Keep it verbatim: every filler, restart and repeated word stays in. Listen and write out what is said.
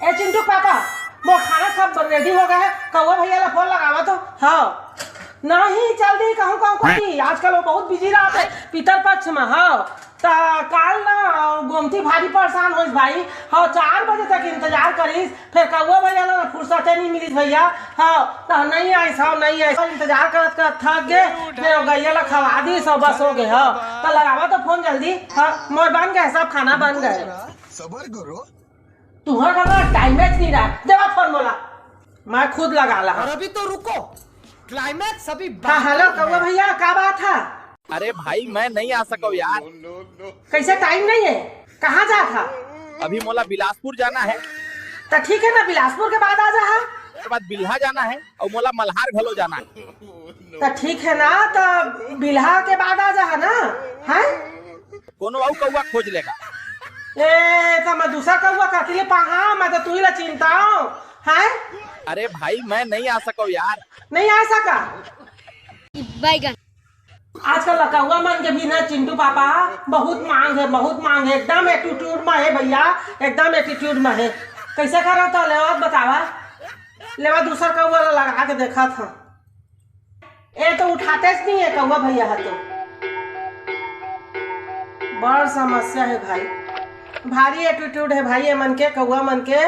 ए Chintu papa, मोर खाना सब ready हो गए हे, कौआ भैया ला फोन लगावा तो। हाँ, नहीं, जल्दी कहूँ कहूँ कोई, आजकल वो बहुत बिजी रहत हे पितर पक्ष में। हाँ, त काल ना गोमती भारी परेशान होइस भाई। हाँ, चार बजे तक इंतजार करिस, फिर कौआ भैया ला ना फुर्सते नहीं मिलिस भैया। हाँ, त नहीं आइस, हाँ, नहीं आइस, इंतजार करत करत थक गे। फिर वो गैया ला खवा दिस, सब बस हो गए। हाँ, त लगावा तो फोन जल्दी। हाँ, मोर बन गए, सब खाना बन गए। सबर करो। तुहर का ना टाइम नहीं रहा, देवा फोन मोला, मैं खुद लगा ला। और अभी तो रुको, क्लाइमैक्स अभी हाँ, बाकी हेलो है। कौआ भैया, का बात है? अरे भाई, मैं नहीं आ सकव यार। कैसे टाइम नहीं है? कहाँ जात हा? अभी मोला बिलासपुर जाना है। तो ठीक है ना, बिलासपुर के बाद आ जा हा। उसके बाद बिल्हा जाना है और मोला मल्हार घलो जाना है। तो ठीक है ना, तो बिल्हा के बाद आ जा हा ना, है? कोनो अउ कौआ खोज लेगा। ए, तो मैं दूसरा कौआ कति ले पाहा, मैं तो तू ही ला चिंता हूँ, है? अरे भाई, मैं नहीं आ सकव यार। नहीं आ सका? बैगन। आजकल लकौआ मन के भी ना चिंटू पापा बहुत मांग है, बहुत मांग है, एकदम एटीट्यूड में है भैया, एकदम एटीट्यूड में है। कैसे करा था लेवा बतावा, लेवा दूसर कौआ ला लगा के देखा था। ए तो उठाते नहीं है कौआ भैया है तो। बड़ समस्या है भाई, भारी एटीट्यूड है भाई ये मन के, कौआ मन के।